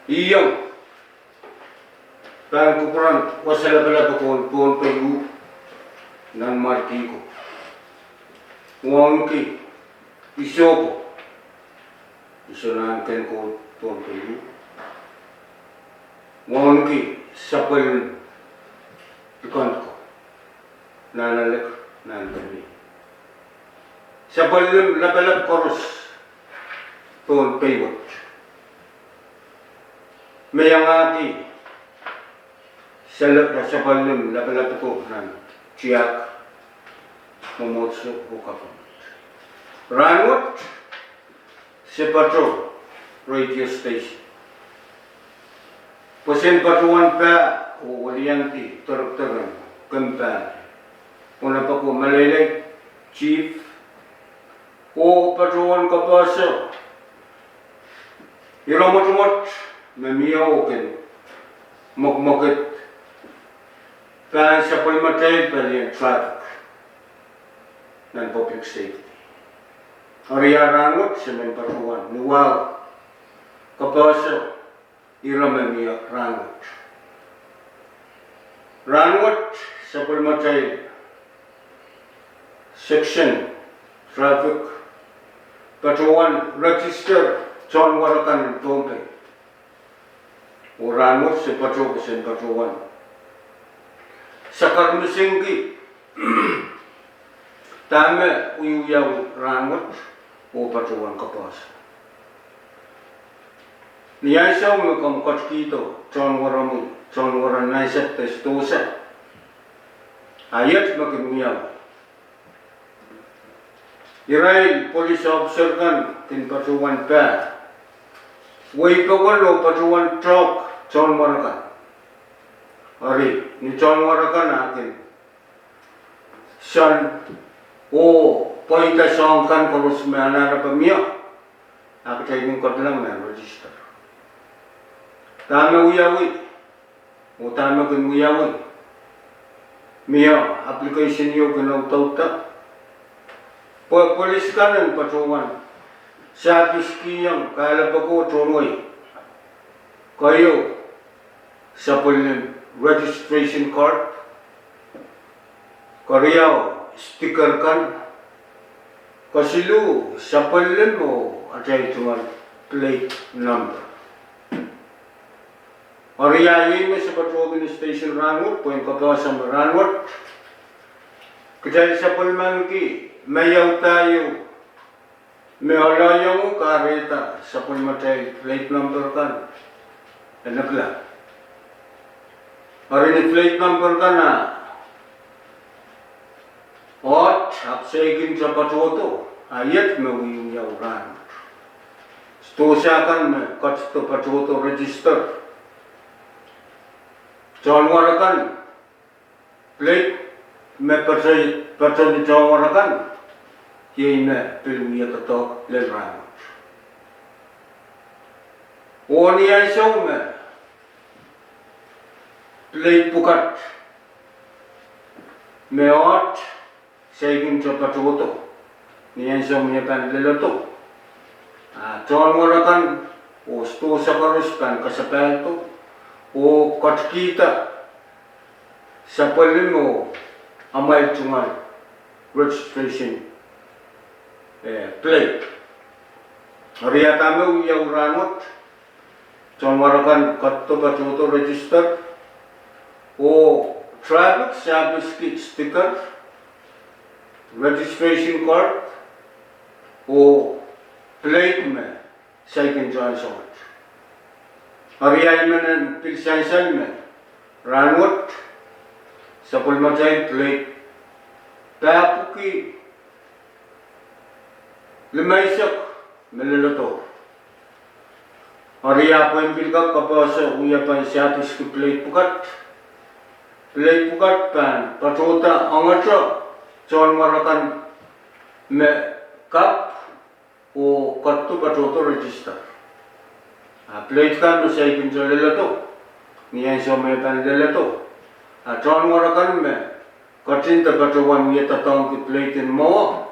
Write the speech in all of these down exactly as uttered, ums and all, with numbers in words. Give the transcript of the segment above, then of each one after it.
Iang pahn kupwuren wasa lapalap en Pohnpei nan Marki ko. Wauneki Isoko, Isonahn Ken ko Pohnpei. Wauneki sapwellimen Likend ko, Nahnalek, Nahnkeni. Sapwellimen lapalap koaros Pohnpei wet. Me iangahki sale- sapwellimen lapalap ko nan tiahk, mwomwohdiso oh government. Rahnwet se patoh radio station pwehn patohwan pah oh weliandi director en kemp, pwehn pako meleilei chief oh patohwan kapehse ire mwotomwot me mie oh kin mwekmwekid pahn sapwellimatail pelien traffic nan public safety. Eri rahnwet se men patohwan ni wahu kapehse ire me mie rahnwet. Rahnwet sapwellimatail section traffic patohwan register tohnwar akan en Pohnpei. Oh rahnwet se patoh, se patohwan sakarmisingki dahme wiewiawi rahnwet oh patohwan kapehse. Ni ansou me komw ketikihdo tohnwaromwi, tohnwar en nansapw de sdohsa, a iet me kin wiawi. Irail police officer kan kin patohwan pah wei pokon oh patohwan tohk tohnwar akan. Eri ni tohnwar akan a kin soan oh pweida soahng kan koaros me anahnepe mie, a kitail kin ketilong nan register. Dahme wiawi oh dahme kin wiawi, mie application ieu kin audaudla pwe police kan en patohwan sahpiskihong kahlap oko tohn wei. Keieu, sapwellimen registration card. Keriau, sticker kan. Kesiluh, sapwellimen oh atail tungoal plate number. Eri iei me se patohwan station rahnwet pwehn kapehse me rahnwet kitail sapwellimaniki maiauda ieu me ohl iang kahrehda sapwellimatail plate number kan en ekla. Eri ni plate number kan a oht ahpw saikinte patohdo, a iet me wiawi rahnwet. Sdohsa kan me ketido patohdo register tohnwar akan, plate me patoh, patohdo tohnwar akan, iei me pil wia doadoahk lel rahnwet. Oh ni ansou me plate pwukat me oht saikinte patohdo, ni ansou me e pahn leledo, a tohnwar akan oh sdohsa koaros pahn kasapahldo oh ketikihda sapwellime oh amwail tungoal registration, eh, plate. Eri dahme wiawi rahnwet, tohnwar akan ketido patohdo register, oh traffic sahpiski sticker, registration card, oh plate me saikinte ansou wet. Eri I men pil sansal me rahnwet sapwellimatail plate pahpwiki limeisek me leledo. Eri pwehn pil kak kapehse wiepen sahpiski plate pwukat, plate pwukat pahn patohda ongete tohnwar akan me kapw oh ketido patohdo register. A plate kan me saikinte leledo, ni ansou me e pahn leledo, a tohnwar akan me ketin de patohwan wie doadoahngki plate en mwowe,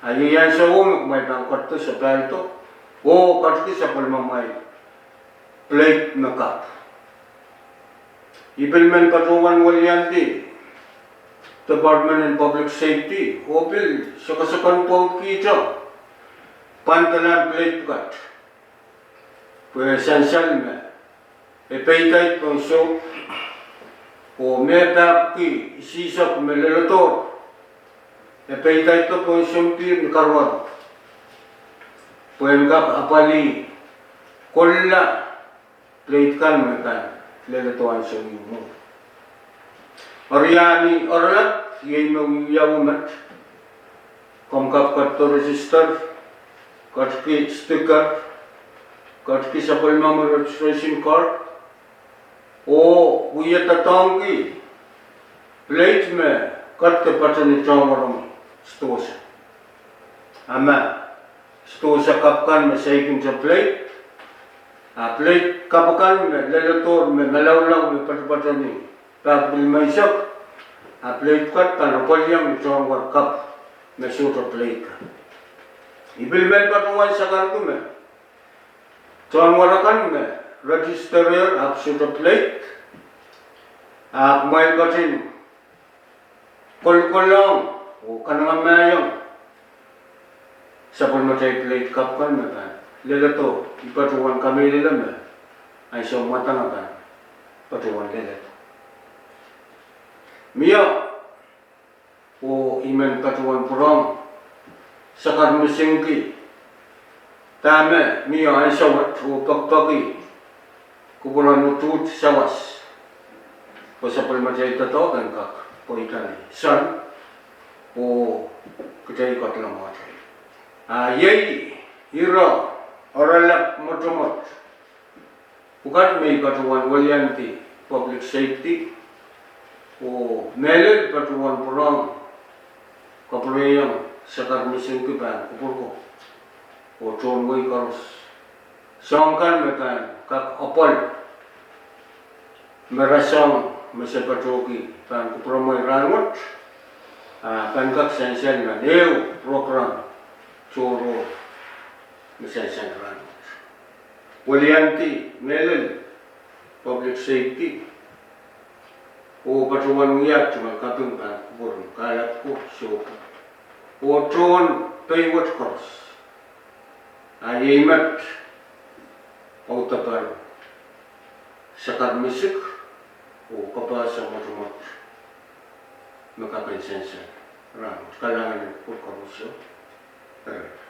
a iei ansou me kumwail pahn ketido sapahldo oh ketiki sapwellimamwail plate me kapw. I pil men patohwan weliandi Department en Public Safety oh pil sokosokon pwoudkihte pwandalahn plate pwukat, pwe sansal me e peidaid pohn sohp oh me pahpwki isihsek me leledohr, e peidaid pohn sounpihr ni karuwaru, pwe en kak apwalih kolla plate kan me pahn leledohn ansou ieu mwo. Eri ni oaralap iei me wiawi met, komw kak ketido register, ketiki sticker, ketiki sapwellimomwi registration card, oh wia doadoahngki plate me ketiki patehng tohn waromwi sidohsa. A ma sidohsa kapw kan me saikinte plate, a plate kapw kan me leledohr me malaulau me patopatohng pahpwki limeisek, a plate pwukat pahn apwaliong ni tohnwar kapw me sohte plate kan. I pil men patohwan sakarki me tohnwar akan me register-ier ahpw sohte plate, ahpw mwein ketin kolkolohng oh kanengamahiong sapwellimatail plate kapw kan me pahn leledo. I patohwan kamehlele me ansou mwadang e pahn patohwan leledo. Mie oh I men patohwan pwurehng sakar misingki dahme mie ansou wet oh pekipeki kupwuren utuht sawas pwe sapwellimatail doadoahk en kak pweida ni soahng oh kitail kak lamwatail. A iei ire oaralap mwotomwot pwukat me I patohwan weliandi Public Safety oh mehlel patohwan pwurehng kapwurehiong sakar misingki pahn kupwurko oh tohn wehi koaros. Soahng kan me pahn kak apwal me rasehng me se patohki pahn kupwuromwi rahnwet, a pahn kak sansal nan ehu prokram tohrohr me sansal rahnwet. Weliandi mehlel Public Safety oh patohwan wiahda tungoal kaping pahn kupwuren kahlap ko, sohpo oh tohn pei wet koaros. A iei met audepen sakar misik oh kapehse mwotomwot me kak en sansal rahnwet. Kalahngan en kupwur koarosie.